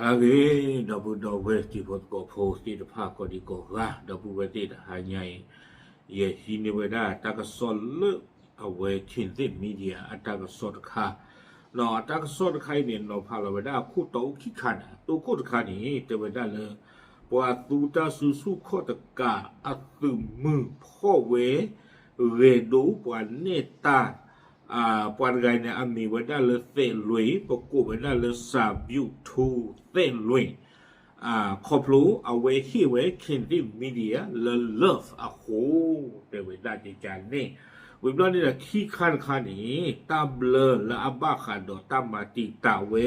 အဂ့ၤ ဒီပုၢ်ဒီဝဲၢ်တံၤဖိသကိးဖိသ့ၣ်တဖၣ် ကိးဒံကိးဂၤ ဒီပုၢ်ဝဲၢ်သ့ၣ်တဟါညါအံၤ ယဟံးန့ၢ်ဝဲဒၣ်တၢ်ကစီၣ်လၢအဝဲ Kynthih Media အတၢ်ကစီၣ်တခါ, ဒီးအတၢ်ကစီၣ်တခါအံၤန့ၣ် နီၤဖးလီၤဝဲဒၣ်အခိၣ်တီအိၣ်ခံခါန့ၣ် တိခိၣ်တခါန့ၣ် တဲဝဲဒၣ်လၢ ပှၤသူတၢ်စုဆူၣ်ခီၣ်တကးအသုးမုၢ်ဖီၣ်ဝဲ ဂဲၤဒိပှၤနဲၣ်တၢ် ပှၤတဂၤအံၤန့ၣ် အမံၤဝဲဒၣ်လၢသဲးလွံၢ် ပကိးဝဲဒၣ်လၢစၢဘျူးထူသဲးလွံၢ် ခီဖျိအဝဲဟ့ၣ်ဝဲ Kynthih Media လၢ Love အဃိ တဲဝဲဒၣ်ကကန့ၣ်, ဝံၤဘျီန့ၣ်ဒီးခံခါတခါန့ၣ် တၢ်ဘျၢလၢအဘၣ်ဃးဒီးတၢ်မၤတံာ်တာ်ဝဲ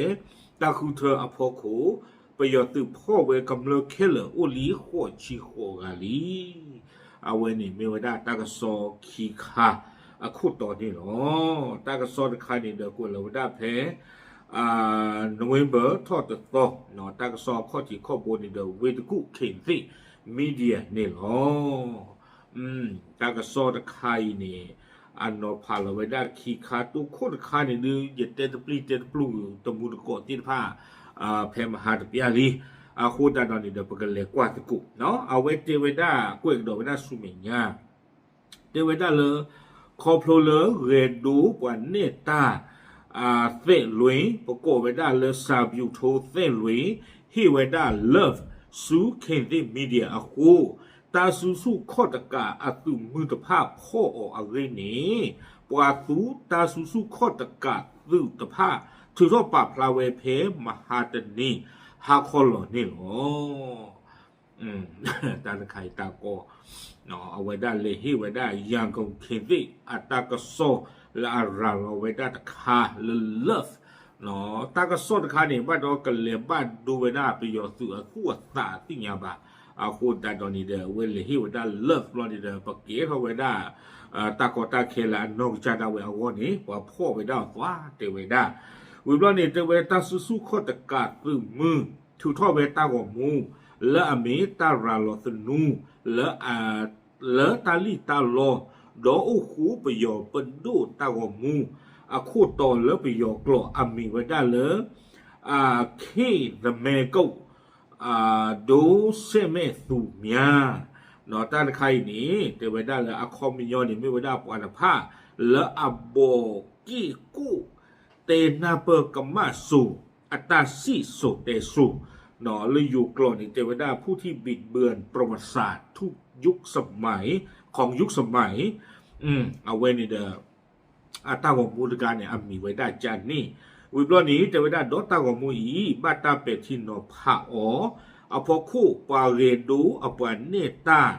တၢ်ဃုထၢအဖီခိၣ် ပယီၤသုးဖီၣ်ဝဲကမျၢၢ်ခဲလၢာ်အိၣ်လံဃိးဆံဃိးဂၤလံ. အဝဲန့ၣ်မ့ၢ်ဝဲဒၣ်တၢ်ကစီၣ်ခံခါအခိၣ်တီန့ၣ်လီၤ. တၢ်ကစီၣ်တခါန့ၣ်ဒီးကွဲးလီၤဝဲဒၣ်ဖဲ November ထီၣ်တသီ တၢ်ကစီၣ်အခီၣ်ထံးခီၣ်ဘိန့ၣ်ဒီး ဝ့ၢ်တကူၣ် Kynthih Media န့ၣ်လီၤ. တၢ်ကစီၣ်တခါအံၤန့ၣ် အနီၤဖးလီၤဝဲဒၣ်ခံခါ တိခိၣ်တခါန့ၣ်ဒုး ယတဲတပျံၤတဲတပျုၢ်တမူတကိးသ့ၣ်တဖၣ် ဖဲမဟါတပျၢ်လံ. အဃိသတးဒီးန့ၣ်ဒီး ပကလဲၤကွၢ်သကိး အဝဲတဲဝဲဒၣ် ကွဲးကဒီးဝဲဒၣ်ဆူမဲာ်ညါ တဲဝဲဒၣ်လၢ ခီဖျိလၢဂဲၤဒိပှၤနဲၣ်တၢ် သဲးလွံၢ် ပကိးဝဲဒၣ်လၢစၢဘျူးထူသဲးလွံၢ် ဟ့ၣ်ဝဲဒၣ် Love ဆူ Kynthih Media အဃိ တၢ်စုဆူၣ်ခီၣ်တကးအသုးမုၢ်တဖၣ်ဖီၣ်အီၤအဂ့ၢ်န့ၣ် ပှၤသူတၢ်စုဆူၣ်ခီၣ်တကးသုးတဖၣ် ထုးထီၣ်ပာ်ဖျါဝဲဖဲမဟါတနံၤ ဟါခီလီၤန့ၣ်လီၤ. တၢ်တခါအံၤတၢ်ကီ အဝဲဒၣ်လဲၤဟ့ၣ်ဝဲဒၣ် ရန်ကုန် Kynthih အတၢ်ကစီၣ်လၢအရၤလီၤဝဲဒၣ်တခါလၢ Love တၢ်ကစီၣ်တခါန့ၣ် ဘၣ်ဒီးကလဲၤဘၣ်ဒိဝဲဒၣ်ပယီၤသုးအသူၣ်အသးသ့ၣ်ညါဘၣ်. အဃိသတးဒီးန့ၣ်ဒီး အဝဲလဲၤဟ့ၣ်ဝဲဒၣ် Love ဘျီန့ၣ်ဒီး ပကဲထီၣ်ဝဲဒၣ် တၢ်ကီတၢ်ခဲလၢအနီၢ်ကစၢ်ဒၣ်ဝဲအဂီၢ်န့ၣ် ပှၤဖီၣ်ဝဲဒၣ်အီၤသွါတဲဝဲဒၣ်. ဝံၤဘျီန့ၣ် တဲဝဲတၢ်စုဆူၣ်ခီၣ်တကးသုးမုၢ် ထုးထီၣ်ဝဲတၢ်ဂီၤမူ လၢအမ့ၢ်တၢ်ရၤလီၤသနူ လၢ လၢတၢ်လံၣ်တၢ်လီ ဒီးအိၣ်ဃူပယီၤပဒိၣ်တၢ်ဂီၤမူ အခိၣ်တီလၢပယီၤကျိာ်အမံၤဝဲဒၣ်လၢ ခေတ်သမိုင်းကို ဒိစဲးမဲာ်သူများ တၢ်တခါအံၤန့ၣ် တဲဝဲဒၣ်လၢအခီပညီန့ၣ် မ့ၢ်ဝဲဒၣ်ပှၤတဖၣ်လၢအဘီးက့ၣ်ကိၣ်တဲနၢ်ပၢၢ်ကမၣ်စိၤ အတၢ်စံၣ်စိၤတဲစိၤ လၢယိၤကျိာ်န့ၣ် တဲဝဲဒၣ် ผู้ที่บิดเบือนประวัติศาสตร์ทุกยุคสมัย ของยุคสมัย အဝဲန့ၣ်ဒီး အတၢ်ဂီၤမူတဂၤန့ၣ် အမံၤဝဲဒၣ်ကန့ၣ် ဝံၤဘျီန့ၣ် တဲဝဲဒၣ်ဒီးတၢ်ဂီၤမူအံၤ ဘၣ်တၢ်ပဲာ်ထံနီၤဖးအီၤ အဖီခိၣ်ပှၤဂဲၤဒိအပှၤနဲၣ်တၢ်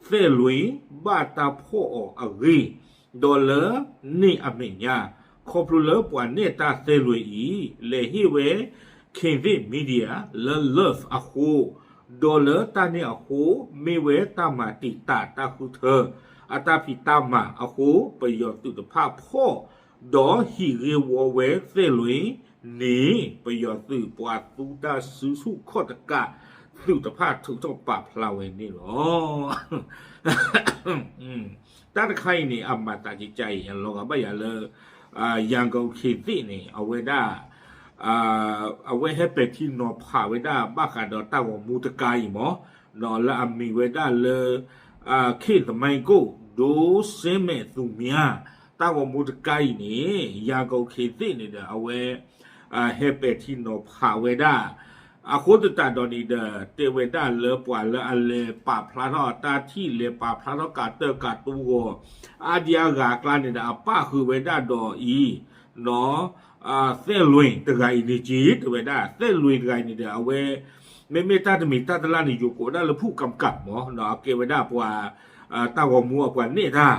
သဲးလွံၢ် ဘၣ်တၢ်ဖီၣ်အီၤအဂ့ၢ် ဒီးလၢန့ၣ်အမဲာ်ညါ ခီဖျိလၢပှၤနဲၣ်တၢ်သဲးလွံၢ်အံၤ လဲၤဟ့ၣ်ဝဲ Kynthih Media လၢ Love အဃိ ဒီးလၢတၢ်န့ၣ်အဃိ မ့ၢ်ဝဲတၢ်မၤတံာ်တာ်တၢ်ဃုထၢ အတၢ်ဖံးတၢ်မၤအဃိ ပယီၤသုးတဖၣ်ဖီၣ် ဒီးဟံးဂ့ၢ်ဝီဝဲသဲးလွံၢ်န့ၣ် ပယီၤသုးပှၤသူတၢ်စုဆူၣ်ခီၣ်တကးသုးတဖၣ်ထုးထီၣ်ပာ်ဖျါဝဲန့ၣ်လီၤ. တၢ်တခါအံၤန့ၣ် အမၤသးကကါအံၤ အလီၤဂာ်ဘၣ်ယၤလၢ ရန်ကုန် Kynthih န့ၣ် အဝဲဒၣ် အဝဲဟဲပဲာ်ထံနီၤဖးဝဲဒၣ်ဘၣ်ဃးဒီးတၢ်ဂီၤမူတခါအံၤမး လၢအမံၤဝဲဒၣ်လၢ ခေတ်သမိုင်းကို ဒိစဲးမဲာ်သူများ တၢ်ဂီၤမူတခါအံၤန့ၣ် ရန်ကုန် Kynthih န့ၣ်ဒီး အဝဲ ဟဲပဲာ်ထံနီၤဖးဝဲဒၣ် အဃိသတးဒီးန့ၣ်ဒီး တဲဝဲဒၣ်လၢပှၤလၢအလဲၤပာ်ဖျါထီၣ်အတၢ်ထံၣ် လဲၤပာ်ဖျါထီၣ်ကးတၢၢ်ကးတူဂီၤ အါဒံအါဂၤအကျါန့ၣ်ဒီး အပၣ်ဃုာ်ဝဲဒၣ်ဒီးအံၤ သဲးလွံၢ်တဂၤအံၤန့ၣ်က့ တဲဝဲဒၣ် သဲးလွံၢ်တဂၤအံၤန့ၣ်ဒီး အဝဲ မ့မ့ၢ်တၢ်တမံၤတၢ်တလၢ်န့ၣ် ယိၤကိးဒၣ်လၢ ဖူၣ်ကၣ်ကၣ်မး အကဲဝဲဒၣ်ပှၤ တၢ်ဂီၤမူအပှၤနဲၣ်တၢ်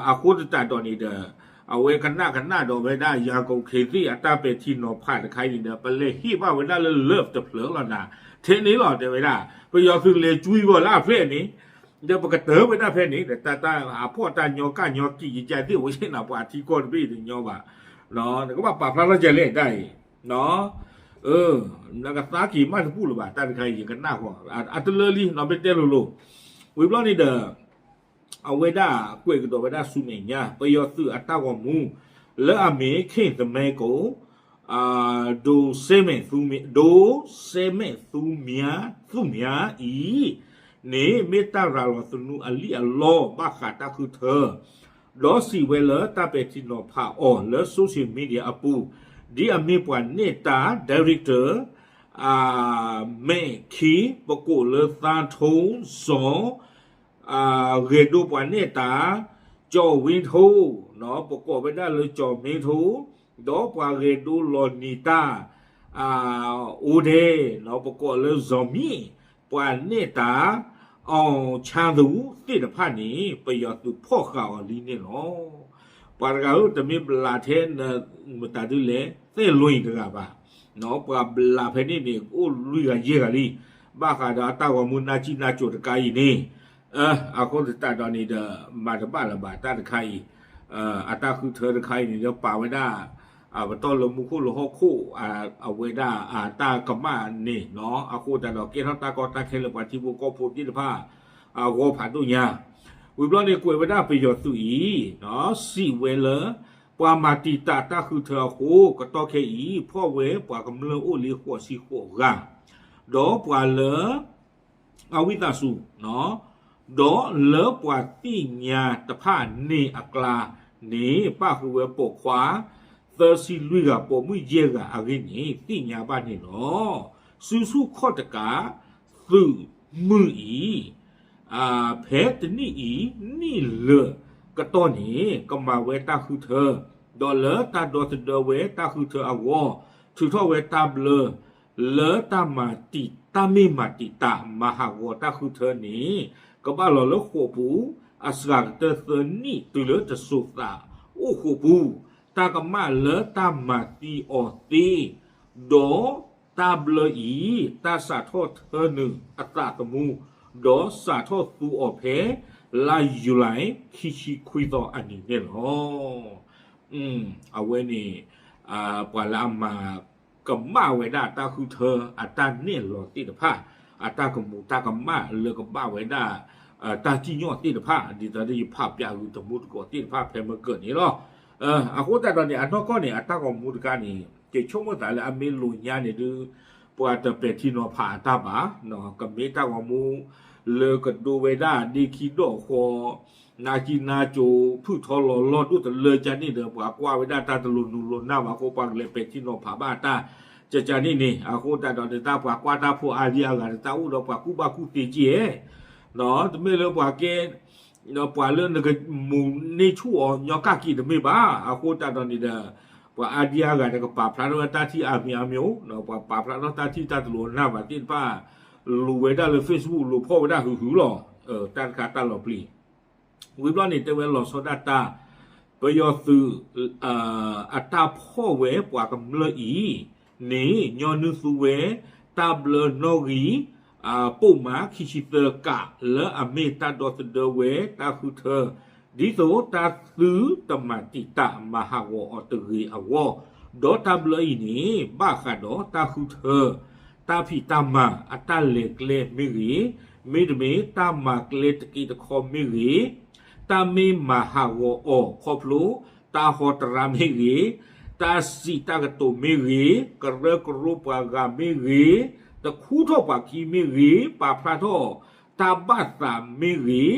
အဃိသတးဒီးန့ၣ်ဒီး အဝဲကနၣ်ကနၣ်ဒီးဝဲဒၣ် ရန်ကုန် Kynthih အတၢ်ပဲာ်ထံနီၤဖးတခါအံၤန့ၣ်ဒီး ပလဲၤဟ့ၣ်ဘၣ်ဝဲဒၣ်လၢ Love တဖျၢၣ်လီၤနၤ ထဲန့ၣ်လီၤ တဲဝဲဒၣ် ပယီၤသုးလဲၤကွံဂီၤလၢအဖျဲၣ်န့ၣ် ဒီးပကတၢၢ်ဝဲဒၣ်ဖဲန့ၣ် ဒီးတၢ်တၢ်အဖီၣ်တၢ်ညီကၣ်ညီကံး ယကသ့ၣ်ဝဲယဲၢ်နၤ ပှၤထံကီၢ်တဘ့ၣ်တညီဘၣ် နကဘၣ်ပာ်ဖျါထီၣ်ကလဲၣ်တၢ်အံၤ နကသါက့ၤမးတပူၤလၢၤဘၣ် တၢ်တခါအံၤ ယကနၣ်ဃီ အတလၢလံ နီၢ်မ့ၢ်တဲလိၤလိၤ ဝံၤဘျီန့ၣ်ဒီး အဝဲဒၣ်ကွဲးကဒီးဝဲဒၣ်ဆူမဲာ်ညါ ပယီၤသုးအတၢ်ဂီၤမူ လၢအမ့ၢ် ခေတ်သမိုင်းကို ဒိးစဲမဲာ်သူမၠါ, ဒိးစဲမဲာ်သူမၠါ, သူမၠါအံၤန့ၣ် မ့ၢ်တၢ်ရၤလီၤသနူအလံၣ်အလီဘၣ်ဃးတၢ်ဃုထၢ, ဒီးစံးဝဲလၢတၢ်ပဲာ်ထံနီၤဖးအီၤလၢ social media အပူၤ, ဒ်အမ့ၢ်ပှၤနဲၣ်တၢ် director မဲာ်ခံ ပကိးလၢသါထိစီၤ ဂဲၤဒိပှၤနဲၣ်တၢ် ကၠီၣ်ဝ့ထိ, ပကိးဝဲဒၣ်လၢကၠီၣ်မ့ထိ, ဒီးပှၤဂဲၤဒိလီၤနံၤတၢ် အိၣ်ဒဲး ပကိးလၢစီၤမံ, ပှၤနဲၣ်တၢ် အီၣ်ဆါသူသ့ၣ်တဖၣ်န့ၣ် ပယီၤသုးဖီၣ်ဃာ်အီၤလံန့ၣ်လီၤ. ပှၤတဂၤဧၢ တမ့ၢ်ဘျးထဲနမတၤဒုလဲၣ် သဲလွံၢ်တဂၤဘၣ်. ပှၤဘျးဖဲန့ၣ်န့ၣ် အိၣ်လွံၢ်ဂၤယဲၢ်ဂၤလံ. ဘၣ်ဃးဒီးအတၢ်ဂီၤမူနါကံၣ်နါကိၤတကါအံၤန့ၣ် အဃိသတးဒီးန့ၣ်ဒီး မၤတဘၣ်လၢၤဘၣ်တၢ်တခါအံၤ, အတၢ်ဃုထၢတခါအံၤန့ၣ်ဒီးပာ်ဝဲဒၣ် ပတီၢ်လၢမူခိၣ်လၢဟီၣ်ခိၣ် အဝဲဒၣ်အတၢ်ကမၣ်န့ၣ်လီၤ. အဃိသတးဒီးကဲထီၣ်တၢ်ကီတၢ်ခဲလၢပှၤထံဖိကီၢ်ဖိသ့ၣ်တဖၣ် အဂီၢ်ဖးဒိၣ်ညါ, ဝံၤဘျီန့ၣ် ကွဲးဝဲဒၣ်ပယီၤသုးအံၤ စံးဝဲလၢ ပှၤမၤတံာ်တာ်တၢ်ဃုထၢအဃိ ကတီၢ်ခဲအံၤ ဖီၣ်ဝဲပှၤကမျၢၢ်အိၣ်လံဃိးဆံဃိးဂၤ, ဒီးပှၤလၢ အဝံသးစူၤ ဒီးလၢပှၤသ့ၣ်ညါတဖၣ်န့ၣ်အကျါန့ၣ် ပၣ်ဃုာ်ဝဲပိာ်ခွါ သၢဆံလွံၢ်ဂၤ ပိာ်မုၣ်ယဲၢ်ဂၤအဂ့ၢ်န့ၣ် သ့ၣ်ညါဘၣ်န့ၣ်လီၤ. စုဆူၣ်ခီၣ်တကး သုးမုၢ်အံၤ ဖဲတနံၣ်အံၤ နံၣ်လၢာ်ကတီၢ်န့ၣ် ကမၤဝဲတၢ်ဃုထၢ, ဒီးလၢတၢ်ဒီသဒၢဝဲတၢ်ဃုထၢအဂီၢ် ထုးထီၣ်ဝဲတၢ်ဘျၢ လၢတၢ်မၤတံာ် တၢ်မ့ၢ်မၤတံာ်တာ်မၤဟးဂီၤတၢ်ဃုထၢန့ၣ် ကဘၣ်လီၤလၢဃိာ်ပူၤ အစှၤကတၢၢ်သၢနံၣ်တုၤလၢတစိၤသးအိၣ်ဃိာ်ပူၤ, တၢ်ကမၣ်လၢတၢ်မၤသံအီၤသ့, ဒီးတၢ်ဘျၢအံၤ တၢ်စးထီၣ်ထၢနုာ်အသးသမူ, ဒီးစးထီၣ်သူအီၤဖဲ လါယူၤလံ ခံဆံခွံသီအနံၤန့ၣ်လီၤ. အဝဲန့ၣ် ပှၤလၢအမၤကမၣ်ဝဲဒၣ်တၢ်ဃုထၢ အတၢ်နဲၣ်လီၤသ့ၣ်တဖၣ်, အတၢ်ကမူၤတၢ်ကမၣ်လၢကဘၣ်ဝဲဒၣ် တၢ်စံၣ်ညီၣ်သ့ၣ်တဖၣ် ဒ်သိးဒီးယဖးပၠးဂုာ်တမူတကိးသ့ၣ်တဖၣ်ဖဲမ့ၢ်ကၢၢ်န့ၣ်လီၤ. အဃိသတးဒီးန့ၣ် အနီၢ်ကီၢ်န့ၣ် အတၢ်ဂီၤမူတခါန့ၣ် ယဆိကမိၣ်သးလၢအမ့ၢ်လိာ်ညါန့ၣ်ဒုး ပှၤတပဲာ်ထံနီၤဖးအတၢ်ဘၣ်, ကမ့ၢ်တၢ်ဂီၤမူ လၢကဒိဝဲဒၣ်ဒ့ခံဒီၣ်ဃီ နါကံနါကိၤ ဖုၣ်ထီလီၤလီၢ်ဒိၣ်တလၢကၢ်န့ၣ်ဒီး ပှၤကွၢ်ဝဲဒၣ်တၢ်တလိၤနုာ်လိၤနၢ်ဘၣ်အဃိ ပှၤကလဲၤပဲာ်ထံနီၤဖးဘၣ်တၢ် ကကန့ၣ်န့ၣ် အဃိသတးဒီးန့ၣ် တၢ်ပှၤကွၢ်တၢ်ဖိအါဒံအါဂၤန့ၣ် တၢ်အိၣ်ဒီးပှၤကူၣ်ဘၣ်ကူၣ်သ့က့ၢ်ဧဲ, တမ့ၢ်လၢပှၤကဲ ပှၤလၢနကမူၤန့ၢ်ဆူၣ်အီၤညီကၣ်က့ၤတမ့ၢ်ဘၣ်. အဃိသတးဒီးန့ၣ်ဒီး ပှၤအါဒံအါဂၤန့ၣ် ကပာ်ဖျါထီၣ်ဝဲတၢ်ထံၣ်အါမံၤအါမံၤ, ပှၤပာ်ဖျါထီၣ်တၢ်ထံၣ်တၢ်တလိၤနၢ်ဘၣ်သ့ၣ်တဖၣ် လူၤဝဲဒၣ်လၢ Facebook လူၤဖီၣ်ဝဲဒၣ်ဟုၣ်ဟုၣ်လီၤ. တၢ်တခါတၢ်လီၤပျံၤ ဝံၤဘျီန့ၣ် တဲဝဲလီၤဆီဒၣ်တၢ် ပယီၤသုး အတၢ်ဖီၣ်ဝဲပှၤကမျၢၢ်အံၤန့ၣ် ညီနုၢ်သူဝဲ တၢ်ဘျၢနီၣ်ဂံၢ် ပိာ်မၤခံဆံသၢကး လၢအမ့ၢ်တၢ်ဒီသဒၢဝဲတၢ်ဃုထၢ ဒ်သိးတၢ်သုတမၤတံာ်တာ်မၤဟးဂီၤအီၤတဂ့ၤအဂီၢ်, ဒီးတၢ်ဘျၢအံၤန့ၣ် ဘၣ်ဃးဒီးတၢ်ဃုထၢ တၢ်ဖံးတၢ်မၤအတၢ်လဲၤကျဲမ့ၢ်ဂ့ၤ, မ့တမ့ၢ်တၢ်မၤကျဲတက့တခီမ့ၢ်ဂ့ၤ, တၢ်မ့ၢ်မၤဟးဂီၤအီၤခီဖျိ တၢ်ဟီတရါမ့ၢ်ဂ့ၤ, တၢ်စံးတၢ်ကတိၤမ့ၢ်ဂ့ၤ, ကရၢကရိပှၤဂၤမ့ၢ်ဂ့ၤ, တခူထီၣ်ပှၤခံမ့ၢ်ဂ့ၤ, ပာ်ဖျါထီၣ်တၢ်ဘၣ်သးမ့ၢ်ဂ့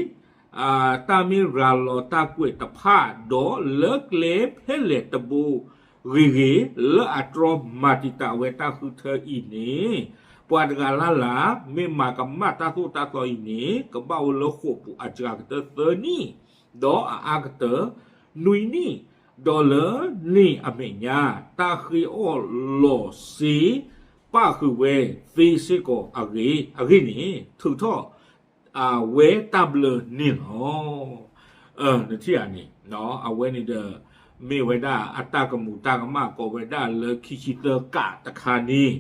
ၤ, တၢ်မ့ၢ်ရၤလီၤတၢ်ကွဲးတဖၣ် ဒီးလၢကျဲဖဲလဲၣ်တဘိဂ့ၤဂ့ၤ လၢအတြီမၤတံာ်တာ်ဝဲတၢ်ဃုထၢအံၤန့ၣ် ပှၤတဂၤလၢ်လၢ် မ့ၢ်မၤကမၣ်တၢ်သိၣ်တၢ်သီအံၤန့ၣ် ကဘၣ်အိၣ်လၢဃိာ်ပူၤအစှၤကတၢၢ်သၢနံၣ်, ဒီးအအါကတၢၢ်နွံနံၣ်, ဒီးလၢန့ၣ်အမဲာ်ညါ တၢ်ဃ့အီၣ်လီၤစ့ ပၣ်ဃုာ်ဝဲသ့စ့ၢ်ကီးအဂ့ၢ်န့ၣ် ထုးထီၣ် အဝဲတၢ်ဘျၢန့ၣ်လီၤ. နထံၣ်ဧါန့ၣ် အဝဲန့ၣ်ဒီး မ့ၢ်ဝဲဒၣ်အတၢ်ကမူၤတၢ်ကမၣ်ကိးဝဲဒၣ်လၢခံဆံသၢကးတခါန့ၣ်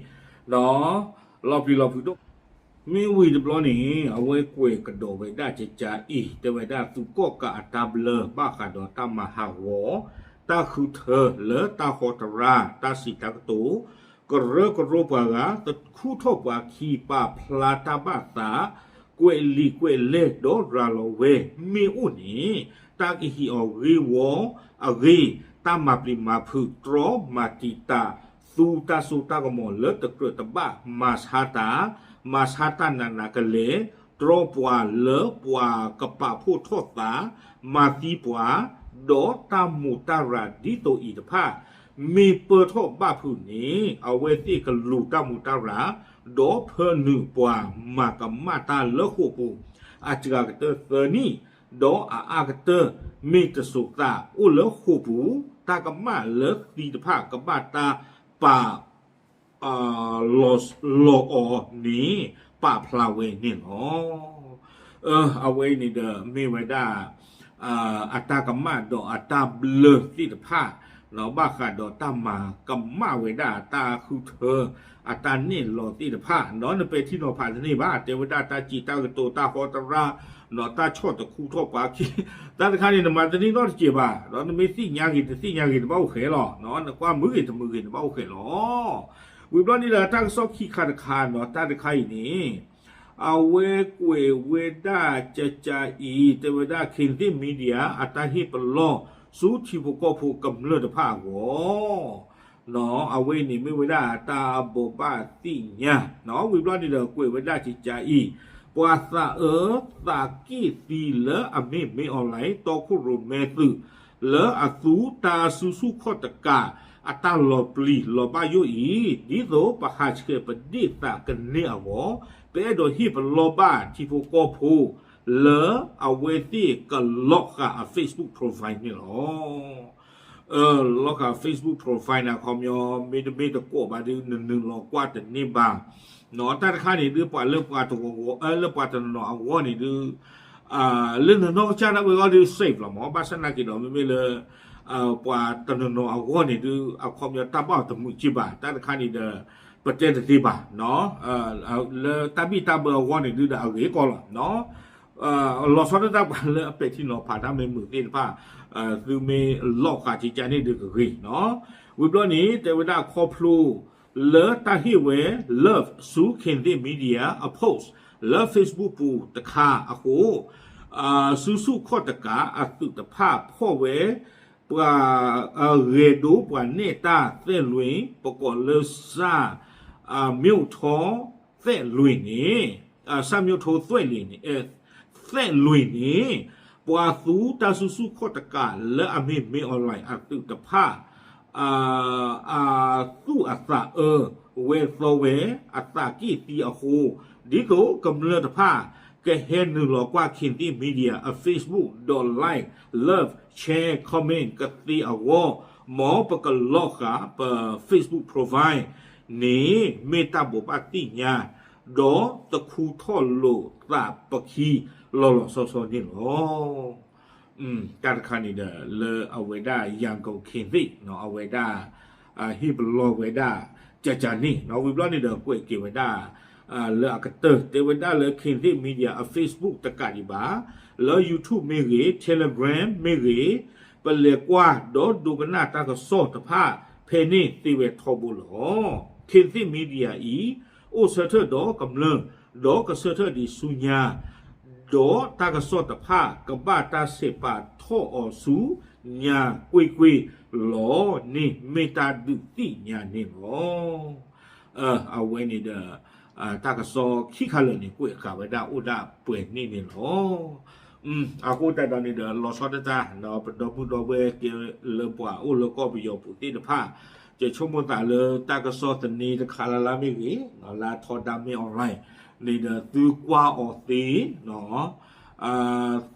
လီၤပျံၤလီၤဖုးဒိၣ် မ့ၢ်ဝံၤတဘျီန့ၣ် အဝဲကွဲးကဒီးဝဲဒၣ်ကကါအံၤ တဲဝဲဒၣ်သုးကီၣ်ကးအတၢ်ဘျၢ ဘၣ်ဃးဒီးတၢ်မၤဟးဂီၤ တၢ်ဃုထၢလၢတၢ်ဟီတရါ တၢ်စံးတၢ်ကတိၤ ကရၢကရိပှၤဂၤ တခူထီၣ်ပှၤခံ ပာ်ဖျါတၢ်ဘၣ်သး ကွဲးလံာ်ကွဲးလဲၢ်ဒီးရၤလီၤဝဲ မ့ၢ်အိၣ်န့ၣ် တၢ်ကဟံးအီၤဂ့ၢ်ဝီအဂ့ၢ် တၢ်မၤပျံၤမၤဖုး တြီမၤတံာ်တာ် သူတၢ်စိတၢ်ကမီၤလၢတကြၢးတဘၣ် မၤဆါတၢ်, မၤဆါတၢ်နးနးကလဲာ်, တြီပှၤလၢပှၤကပာ်ဖှိၣ်ထီၣ်သး, မၤသံပှၤ, ဒီးတၢ်မူးတၢ်ရၤဒ်သိးအံၤတဖၣ် မ့ၢ်ပၢၢ်ထီၣ်ဘၣ်ဖုးန့ၣ် အဝဲသ့ၣ်ကလူၤတၢ်မူးတၢ်ရၤ, ဒီးဖၢနုာ်ပှၤမၤကမၣ်တၢ်လၢဃိာ်ပူၤ အစှၤကတၢၢ်သၢနံၣ်, ဒီးအအါကတၢၢ်မ့ၢ်တစိၤသးအိၣ်လၢဃိာ်ပူၤ, တၢ်ကမၣ်လၢသံတဖၣ်ကဘၣ်တၢ်ပာ် လီၤအီၤန့ၣ် ပာ်ဖျါဝဲန့ၣ်လီၤ. အဝဲအံၤန့ၣ်ဒီးမ့ၢ်ဝဲဒၣ် အတၢ်ကမၣ်ဒီးအတၢ်ဘျၢသ့ၣ်တဖၣ်, ဘၣ်ဃးဒီးတၢ်မၤကမၣ်ဝဲဒၣ်တၢ်ဃုထၢ အတၢ်နဲၣ်လီၤသ့ၣ်တဖၣ်, ဒီးနပဲာ်ထံနီၤဖးတန့ၢ်ဘၣ်, တဲဝဲဒၣ်တၢ်စံးတၢ်ကတိၤ တၢ်ဟီတရၣ်, ဒီးတၢ်ဆီၣ်တခူထီၣ်ပှၤခံ, တၢ်တခါန့ၣ် နမၤတန့ၢ်နီတစဲးဘၣ်, ဒီးနမ့ၢ်သ့ၣ်ညါဂ့ၤတသ့ၣ်ညါဂ့ၤ နဘၣ်အိၣ်ဃဲလီၤ, နကွၢ်မုာ်ဂ့ၤတမုာ်ဂ့ၤ နဘၣ်အိၣ်ဃဲလီၤ. ဝံၤဘျီန့ၣ်ဒီး တၢ်ကစီၣ်ခံခါတခါနီၤ, တၢ်တခါအံၤန့ၣ် အဝဲကွဲးဝဲဒၣ်ကကအံၤ တဲဝဲဒၣ် Kynthih Media အတၢ်ဟ့ၣ်ပလီၢ်ဆူထံဖိကီၢ်ဖိကမျၢၢ်တဖၣ်အဂီၢ်, အဝဲအံၤန့ၣ်မ့ၢ်ဝဲဒၣ်တၢ်ဘိးဘၣ်သ့ၣ်ညါ, ဝံၤဘျီန့ၣ်ဒီးကွဲးဝဲဒၣ်ကကအံၤ, ပှၤသးအၢသးက့ၣ်သံလၢအမ့ၢ် မင်းအောင်လှိုင် တီခိၣ်ရိၣ်မဲသုး လၢအသူတၢ်စုဆူၣ်ခီၣ်တကး အတၢ်လီၤပျံၤလီၤဘၣ်ယိၣ်အံၤ, ဒ်သိးပဟးဆှဲးပဒ့ၣ်သးကန့ၢ်အဂီၢ်, ပအဲၣ်ဒိးဟ့ၣ်ပလီၢ်ဘၣ်ထံဖိကီၢ်ဖိ လၢအဝဲသ့ၣ်ကလီၤဃာ်အ Facebook profile န့ၣ်လီၤ. လီၤဃာ် Facebook profile န့ၣ် အခီပညီ မ့တမ့ၢ်တကိးဘၣ်ဒုး နနုာ်လီၤကွၢ်တန့ၢ်ဘၣ်, တၢ်တခါန့ၣ်ဒုး ပှၤလၢပှၤတဂီၤဂီၤ လၢပှၤတနီၤနီၤအဂီၢ်န့ၣ်ဒုး လၢနနီၢ်ကစၢ်ဒၣ်ဝဲအဂီၢ်ဒုး safe လီၤမး, ဘၣ်ဆၣ်နာ်က့ၤဒီး မ့မ့ၢ်လၢ ပှၤတနီၤနီၤအဂီၢ်န့ၣ်ဒုး အခီပညီတၢ်ဘၣ်အီၤတမုာ်က့ဘၣ်, တၢ်တခါန့ၣ်ဒီး ပတဲတသ့ဘၣ်, လၢတၢ်ဘံၣ်တၢ်ဘၢအဂီၢ်န့ၣ်ဒုးဒီးအဂ့ၤကီလီၤ. လီၤဆီဒၣ်တၢ်ပှၤလၢအပဲာ်ထံနီၤဖးတၢ်မ့ၢ်မုာ်သ့ၣ်တဖၣ် သုမ့ၢ်လီၤဃာ်ကကန့ၣ်ဒုးကဂ့ၤနီၤ. ဝံၤဘျီန့ၣ် တဲဝဲဒၣ်ခီဖျိ လၢတၢ်ဟ့ၣ်ဝဲ love ဆူ Kynthih Media အ post လၢ Facebook ပူၤတခါအဃိ စုဆူၣ်ခီၣ်တကးအသုးတဖၣ်ဖီၣ်ဝဲ ပှၤ ဂဲၤဒိပှၤနဲၣ်တၢ် သဲလွင် ပကိးလၢ စၣ် မျိုးထိ သဲလွင်န့ၣ် စၣ် မျိုးထိ သဲလွင်န့ၣ် သဲလွင်န့ၣ် ပှၤသူတၢ်စုဆူၣ်ခီၣ်တကးလၢအမ့ၢ် မင်းအောင်လှိုင် အသုးတဖၣ် အသူၣ်အသးအၢ ဝဲသီဝဲ အသးက့ၣ်သံအဃိ ဒ်သိးကမျၢၢ်တဖၣ် ကဟဲနုာ်လီၤကွၢ် Kynthih Media အ Facebook ဒီး like, love, share, comment ကသ့အဂီၢ် မ်ပကလီၤဃာ်ပ Facebook profile န့ၣ် မ့ၢ်တၢ်ဘိးဘၣ်သ့ၣ်ညါ ဒီးတခူထီၣ်လိာ်သးပခံလီၤလီၤဆီဆီန့ၣ်လီၤ. တၢ်တခါန့ၣ်ဒီး လၢအဝဲဒၣ် ရန်ကုန် Kynthih အဝဲဒၣ် ဟ့ၣ်ပလီၢ်ဝဲဒၣ် ကကန့ၣ် ဝံၤဘျီန့ၣ်ဒီး ကွဲးက့ၤဝဲဒၣ် လၢအကတၢၢ် တဲဝဲဒၣ်လၢ Kynthih Media အ Facebook တကးဒံးဘၣ် လၢ YouTube မ့ၢ်ဂ့ၤ Telegram မ့ၢ်ဂ့ၤ ပလဲၤကွၢ်ဒီးဒိကနၣ်တၢ်ကစီၣ်တဖၣ် ဖဲန့ၣ်သ့ဝဲထီဘိလီၤ. Kynthih Media အံၤ အိၣ်ဆၢထၢၣ်ဒီးကမျၢၢ် ဒီးကဆၢထၢၣ်ဒံးဆူညါ ဒီးတၢ်ကစီၣ်တဖၣ် ကဘၣ်တၢ်ဆဲးပာ်ထီၣ်အီၤဆူညါကွ့ၢ်ကွ့ၢ်လီၤန့ၣ် မ့ၢ်တၢ်ဒုးသ့ၣ်ညါန့ၣ်လီၤ. အဝဲန့ၣ်ဒီး တၢ်ကစီၣ်ခံခါလၢာ်န့ၣ် ကွဲးဃာ်ဝဲဒၣ်အိၣ်ဒၣ်ပှဲၤန့ၣ်န့ၣ်လီၤ. အဃိသတးဒီးန့ၣ်ဒီး လီၤဆီဒၣ်တၢ် ပဒီပုၢ်ဒီဝဲၢ်ကဲလၢပှၤအိၣ်လၢကီၢ်ပယီၤပူၤသ့ၣ်တဖၣ် ယဆိကမိၣ်သးလၢတၢ်ကစီၣ်သန့တခါလၢ်လၢ်မ့ၢ်ဂ့ၤ လၢထီဒါမ့ၢ် online န့ၣ်ဒီး သုကွၢ်အီၤသ့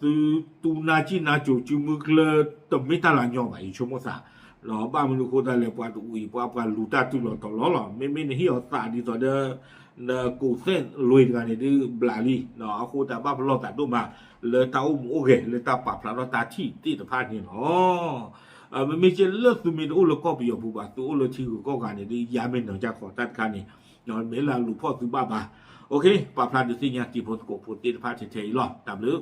သုတူၢ်နၢ်စံၣ်နၢ်စိၤစုမုၢ်ကျၢၢ် တမ့ၢ်တၢ်လၢညီဘၣ် ယဆိကမိၣ်သး, ဘၣ်မနုၤအဃိသတးလဲၣ် ပှၤတအူအံၤ ပှၤပှၤလူၤတၢ်တုၤလီၤတီၤလီၤလီၤ မ့မ့ၢ်နဟ့ၣ်အီၤသးဒ်သိးဒီး နကိးသဲလွံၢ်တဂၤန့ၣ်ဒုး ဘျးလံ, အဃိသတးဘၣ်ပလီၢ်သးဒိၣ်မး လၢတၢ်အိၣ်မူအိၣ်ဂဲၤ လၢတၢ်ပာ်ဖျါထီၣ်တၢ်ထံၣ်သ့ၣ်တဖၣ်န့ၣ်လီၤ. မ့မ့ၢ်ကဲလၢသုမ့ၢ်တအိၣ်လၢကီၢ်ပယီၤပူၤဘၣ် သုအိၣ်လၢထံဂုၤကီၢ်ဂၤန့ၣ်ဒုး ယါမ့ၢ်နၢၤကၢ်ခီတၢ်တခါန့ၣ် မ့ၢ်လၢလူၤဖီၣ်သုဘၣ်ဘၣ်. ပာ်ဖျါဒုးသ့ၣ်ညါတံၤဖိသကိးဖိသ့ၣ်တဖၣ်ထဲထဲအံၤလီၤ. တၢ်ဘျုး